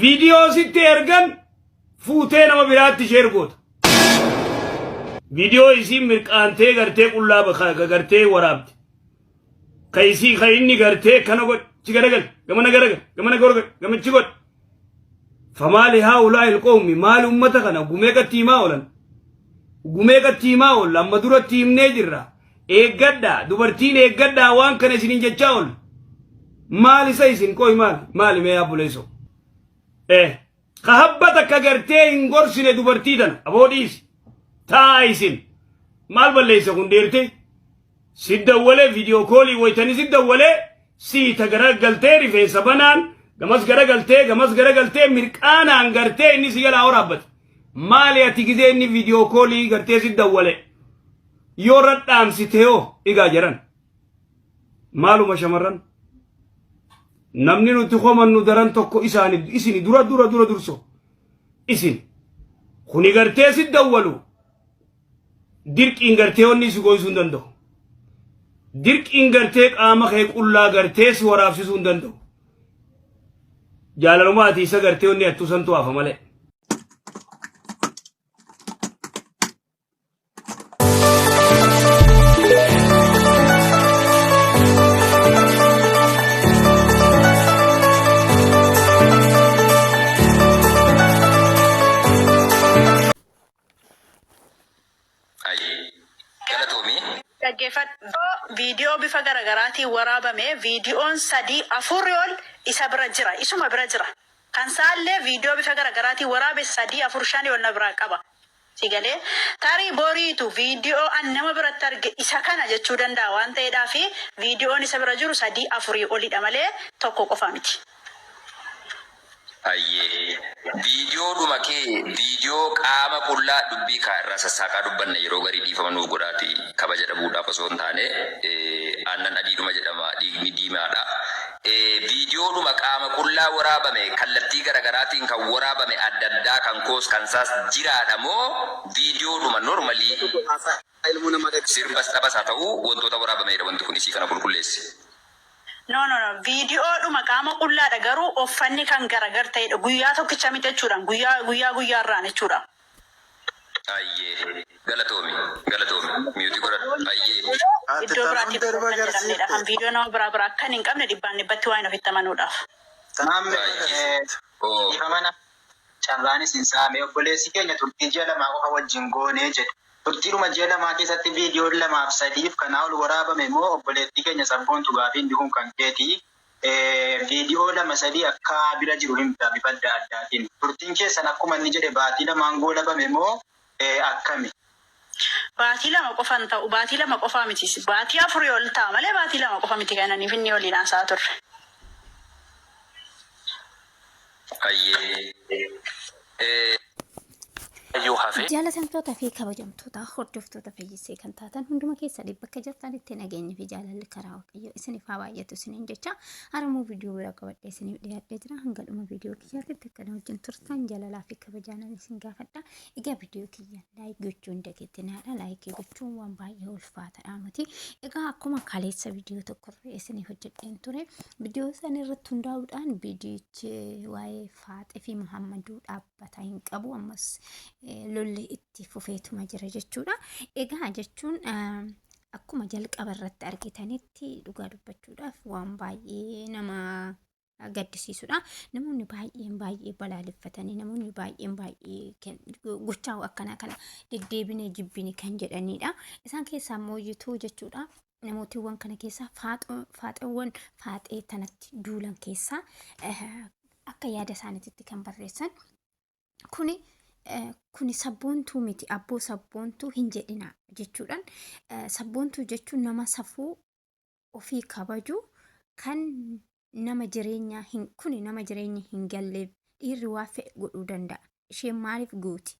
Viidiyoo sitti ergan fuutee nama biraatti sheer goota. Viidiyoo isiin mirqaantee gartee qullaa gartee waraabde. Ka isii ka inni gartee kana godh chi garagal gamana garagal gamana garagal gamachi godh. Famaali haa'ulaa ilqoommi maali ummata kana gumee qatti himaa oolan. Gumee qatti himaa oolla amma duratti himnee jirra. Eeggadhaa dubartiin eeggadhaa waan kana isiniin jechaa oolla. Maal isa isin qoy maali maali mee abbuleessoo. Eh ka habba takka gartee hin gorsine dubartii tana aboo dhiisi. Taa isin maal balleessa kun deertee si dawwalee viidiyoo koolii waytanii si dawwalee si ta garagaltee rifeensa banaan gamas garagaltee gamas garagaltee mirqaanaan gartee inni si jalaa waraabbate. Maali ati gizee inni viidiyoo koolii gartee si dawwale yoo radhaamsite hoo igaa jedhan. Maaluma shamarran namni nuti komannu daran tokko isaani isini dura dura dura durso isin kuni gartee si dawwalu dirqiin gartee wanni si goysuu hin danda'u. Dirqiin gartee qaama kee qullaa gartee si waraabsisuu hin danda'u. Jaalaluma ati isa gartee wanni attuu santu hafa malee. Ayyee. Galatoomi. Dhaggeeffadhu. Viidiyoo bifa garagaraatiin waraabame viidiyoon sadii afurii ol isa bira jira. Isuma bira jira. Kan isaallee viidiyoo bifa garagaraatiin waraabe sadii afur shanii ol na biraa qaba. Si galee? Tarii boriitu viidiyoo an nama biratti arge isa kana jechuu danda'a waan ta'eedhaafi viidiyoon isa bira jiru sadii afurii olidha malee tokko qofa miti. Hayyee. Viidiyoodhuma kee viidiyoo qaama qullaa dubbii kaa irraa sassaaqaa dubbanna yeroo garii dhiifama nuuf godhaati kabaja dhabuudhaaf osoo hin taane aannan adiidhuma jedhama dhiigni diimaadha. Viidiyoodhuma qaama qullaa waraabame kallattii garagaraatiin kan waraabame adda addaa kan koos kansaas jiraadha moo viidiyoodhuma normally sirbas taphas haa ta'uu wantoota waraabameedha wanti kun isii kana qulqulleessi. No no no viidiyoodhuma qaama qullaadha garuu offanni kan garagar ta'edha guyyaa tokkicha miti jechuudhaan guyyaa guyyaa guyyaarraan jechuudha. Hayyee galatoomi galatoomi mute godhadhu hayyee. Ati Iddoo tan biraatti hunda irra kan jedhamnedha kan agarsiifte. viidiyoo nama biraa biraa akkan hin qabne dhibbaan dhibbatti waan ofitti amanuudhaaf. Maamme Baay'ee. Oo. dhiifama na carraan isin saame obboleessi keenya turtii ji'a lamaa qofa wajjin goone jedhe. Turtiidhuma ji'a lamaa keessatti viidiyoon lamaaf sadiif kanaa ol waraabame moo obboleettii keenya Sabboontu gaafii inni kun kan keeti. Viidiyoo 2 3 akka bira jiru himta bifa adda addaatiin. Turtiin keessan akkuma inni jedhe baatii lamaan goolabame moo akkami? Baatii 2 qofa hin ta'u. Baatii 2 qofaa miti. Baatii afurii ol ta'a malee baatii 2 qofa miti kan aniif inni waliin haasa'aa turre. Hayyee. Yoo hafe. Jaalatamtoota fi kabajamtoota hordoftoota fayyisee kan taatan hunduma keessanii bakka jirtanitti nageenyi fi jaalalli karaa waaqayyoo isiniif haa baay'atu isiniin jecha haramuu viidiyoo biraa qabadhee isiniif dhiyaadhee jira hanga dhuma viidiyoo kiyyaatitti akka na wajjin turtan jaalalaa fi kabajaanan isin gaafadha egaa viidiyoo kiyya laayik gochuu hin dagatinaa laayikii gochuun waan baay'ee ulfaataadha miti egaa akkuma kaleessa viidiyoo tokko irra isiniif hojjedheen ture viidiyoo sana irratti hundaa'uudhaan viidiyichi waa'ee Faaxee fi Muhammaduu dhaabbata hin qabu ammas lolli itti fufeetuma jira jechuudha. Egaa jechuun akkuma jalqaba irratti argitanitti dhugaa dubbachuudhaaf waan baay'ee nama gaddisiisudha. Namoonni baay'een baay'ee balaaleffatanii namoonni baay'een baay'ee gochaa akkanaa kana deddeebinee jibbine kan jedhanidha. Isaan keessaa immoo yituu jechuudha. Namootiiwwan kana keessaa faaxeewwan faaxee tanatti duulan keessaa akka yaada isaaniitti kan barreessan kuni kuni sabboontuu miti abboo sabboontuu hin jedhina jechuudhaan sabboontuu jechuun nama safuu ofii kabaju kan nama jireenya hin kuni nama jireenya hin galleef dhiirri waa fedhe godhuu danda'a isheen maaliif gooti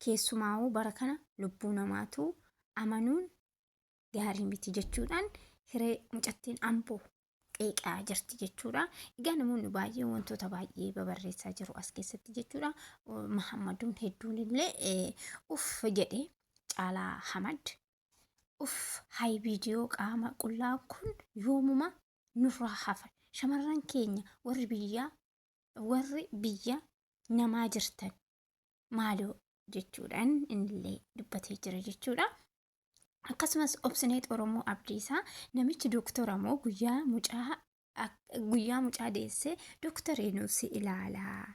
keessumaa'uu bara kana lubbuu namaatu amanuun gaarii miti jechuudhaan hiree mucattiin amboo qeeqaa jirti jechuudha. Egaa namoonni baay'een wantoota baay'ee babarreessaa jiru as keessatti jechuudha. Mahammaduun hedduun illee uff jedhe Caalaa Hamad. Uff hay viidiyoo qaama qullaa kun yoomuma nurraa hafa. Shamarran keenya warri biyyaa Warri biyya namaa jirtan maaloo jechuudhaan innillee dubbatee jira jechuudha. Akkasumas Obsineet Oromoo Abdiisaa namichi doktora moo guyyaa mucaa guyyaa mucaa deessee doktoriinuu si ilaalaa.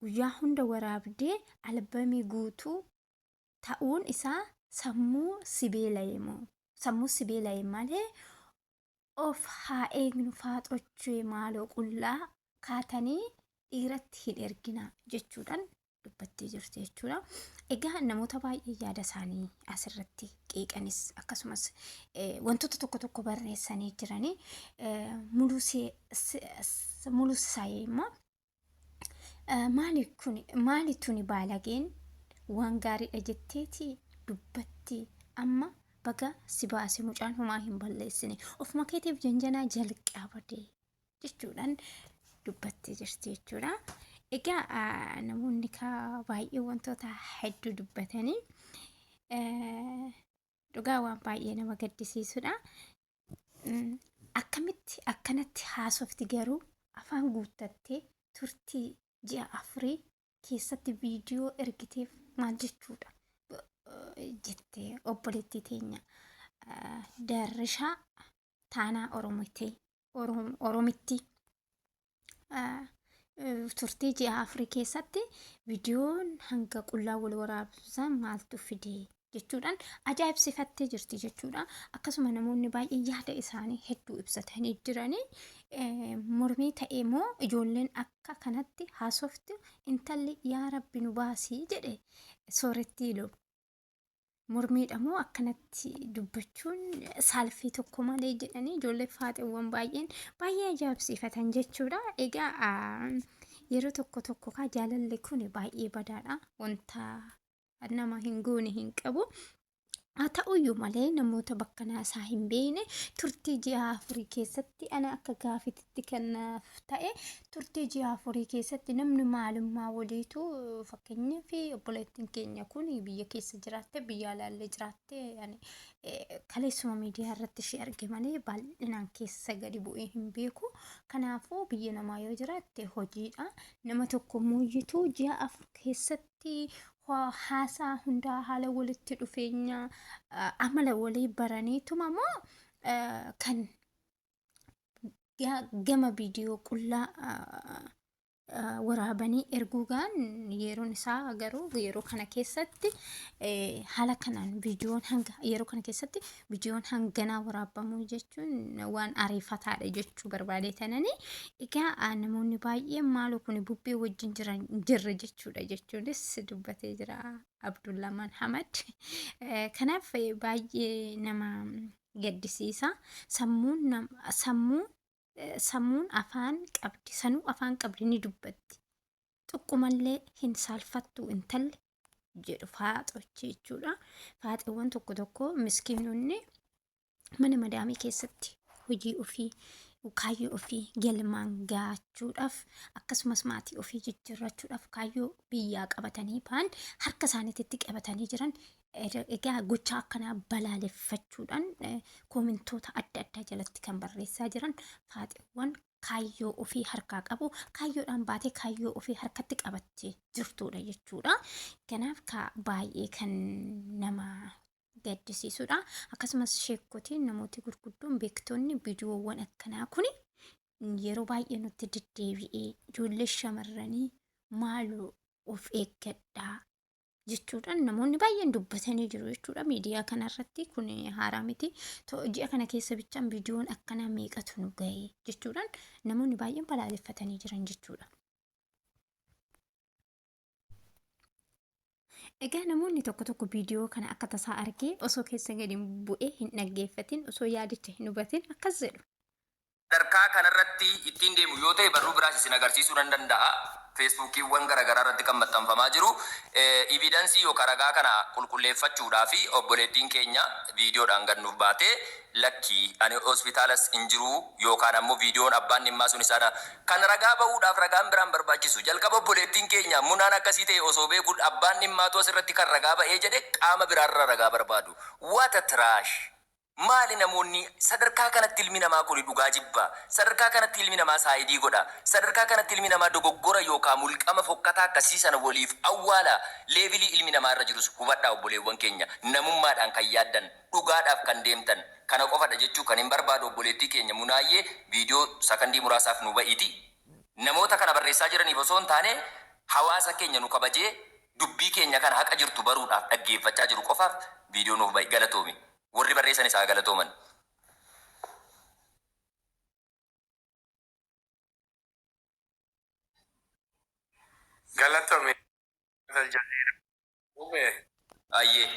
Guyyaa hunda waraabdee albamii guutuu ta'uun isaa sammuu si beela'e moo sammuu si beela'e malee of haa eegnu faaxochee maaloo qullaa kaatanii dhiiratti hin erginaa jechuudhaan dubbattee jirti jechuudha. Egaa namoota baay'ee yaada isaanii asirratti qeeqanis akkasumas wantoota tokko tokko barreessanii jiranii mulusaayee immoo maali kun maali tuni baalageen waan gaariidha jetteeti dubbatti amma baga si baase mucaan homaa hin balleessine ofuma keetiif janjanaa jalqabde jechuudhaan dubbattee jirti jechuudha. Egaa namoonni kaa baay'ee wantoota hedduu dubbatanii dhugaa waan baay'ee nama gaddisiisudha. Akkamitti akkanatti haasofti garuu afaan guuttattee turtii ji'a afurii keessatti viidiyoo ergiteef maal jechuudha jettee obboleettii teenya Darrishaa Taanaa Oromotee Oromitti turtii ji'a afurii keessatti viidiyoon hanga qullaa wal waraabsan maaltu fide jechuudhaan ajaa'ibsifattee jirti jechuudha. Akkasuma namoonni baay'een yaada isaanii hedduu ibsatanii jiranii mormii ta'e immoo ijoolleen akka kanatti haasoftu intalli yaa rabbi nu baasii jedhe soorettii ilu. Mormiidha moo akkanatti dubbachuun saalfii tokko malee jedhanii ijoollee faaxeewwan baay'een baay'ee ajaa'ibsiifatan jechuudha. Egaa yeroo tokko tokko kaa jaalalli kun baay'ee badaadha. Wanta nama hin goone hin qabu. Haa ta'uyyuu malee namoota bakka naasaa hin beekne turtii ji'a afurii keessatti ana akka gaafititti kan naaf ta'e turtii ji'a afurii keessatti namni maalummaa waliitu fakkeenyaaf obboleettiin keenya kun biyya keessa jiraatte biyya alaallee jiraatte ani kaleessuma miidiyaa irratti ishee arge malee bal'inaan keessa gadi bu'ee hin beeku. Kanaafuu biyya namaa yoo jiraatte hojiidha. Nama tokko mooyyituu ji'a 4 keessatti haasaa hundaa haala walitti dhufeenya amala walii baraniituma moo kan gama viidiyoo qullaa waraabanii erguu gaan yeroon isaa garuu yeroo kana keessatti haala kanaan viidiyoon hanga yeroo kana keessatti viidiyoon hanganaa waraabamuu jechuun waan ariifataadha jechuu barbaadee tananii egaa namoonni baay'een maaloo kun bubbee wajjin jiran jirra jechuudha jechuunis dubbatee jira Abdullamaan Hamad. Kanaaf baay'ee nama gaddisiisa. Sammuun sammuu sammuun afaan qabdi sanuu afaan qabdi ni dubbatti. Xiqqumallee hin saalfattu intalli jedhu faaxochi jechuudha. Faaxeewwan tokko tokko miskiinonni mana madaamii keessatti hojii ofii kaayyoo ofii galmaan gaachuudhaaf akkasumas maatii ofii jijjiirrachuudhaaf kaayyoo biyyaa qabatanii ba'an harka isaaniitti qabatanii jiran egaa gochaa akkanaa balaaleffachuudhaan koomentoota adda addaa jalatti kan barreessaa jiran faaxeewwan kaayyoo ofii harkaa qabu kaayyoodhaan baatee kaayyoo ofii harkatti qabattee jirtudha jechuudha. Kanaaf ka baay'ee kan nama gaddisiisudha. Akkasumas sheekkotiin namooti gurguddoon beektonni viidiyoowwan akkanaa kun yeroo baay'ee nutti deddeebi'ee ijoollee shamarranii maaloo of eeggadhaa jechuudhaan namoonni baay'een dubbatanii jiru jechuudha miidiyaa kanarratti kun haaraa miti. Ji'a kana keessa bichaan viidiyoon akkanaa meeqatu nu ga'e jechuudhaan namoonni baay'een balaaleffatanii jiran jechuudha. Egaa namoonni tokko tokko viidiyoo kana akka tasaa argee osoo keessa gadi bu'ee hin dhaggeeffatin osoo yaadicha hin hubatin akkas jedhu. Sadarkaa kanarratti ittiin deemu yoo ta'e barruu biraas isin agarsiisuu nan danda'a. Feesbuukiiwwan garaagaraa irratti kan maxxanfamaa jiru. Evidence yookaan ragaa kana qulqulleeffachuudhaa fi obboleettiin keenya viidiyoodhaan gad nuuf baatee lakkii ani hospitaalas hin jiru yookaan ammoo viidiyoon abbaan dhimmaa sun isaadha. Kan ragaa bahuudhaaf ragaan biraan barbaachisu. Jalqaba obboleettiin keenya munaan akkasii ta'e osoo beeku abbaan dhimmaatu asirratti kan ragaa ba'ee jedhe qaama biraarra ragaa barbaadu. What a trash! Maali namoonni sadarkaa kanatti ilmi namaa kuni dhugaa jibba? Sadarkaa kanatti ilmi namaa saayidii godha? Sadarkaa kanatti ilmi namaa dogoggora yookaa mulqama fokkataa akkasii sana waliif awwaala? Leevilii ilmi namaa irra jirus hubadhaa obboleewwan keenya. Namummaadhaan kan yaaddan, dhugaadhaaf kan deemtan kana qofadha jechuu kanin barbaadu obboleettii keenya Munaayyee viidiyoo sakandii muraasaaf nu ba'iitii namoota kana barreessaa jiraniif osoo hin taane hawaasa keenya nu kabajee dubbii keenya kana haqa jirtu baruudhaaf dhaggeeffachaa jiru qofaaf viidiyoo nuuf ba'i. Galatoomi. Warri barreessanis haa galatooman. Galatoomi. Aljazeera. Mubee. Ayyee.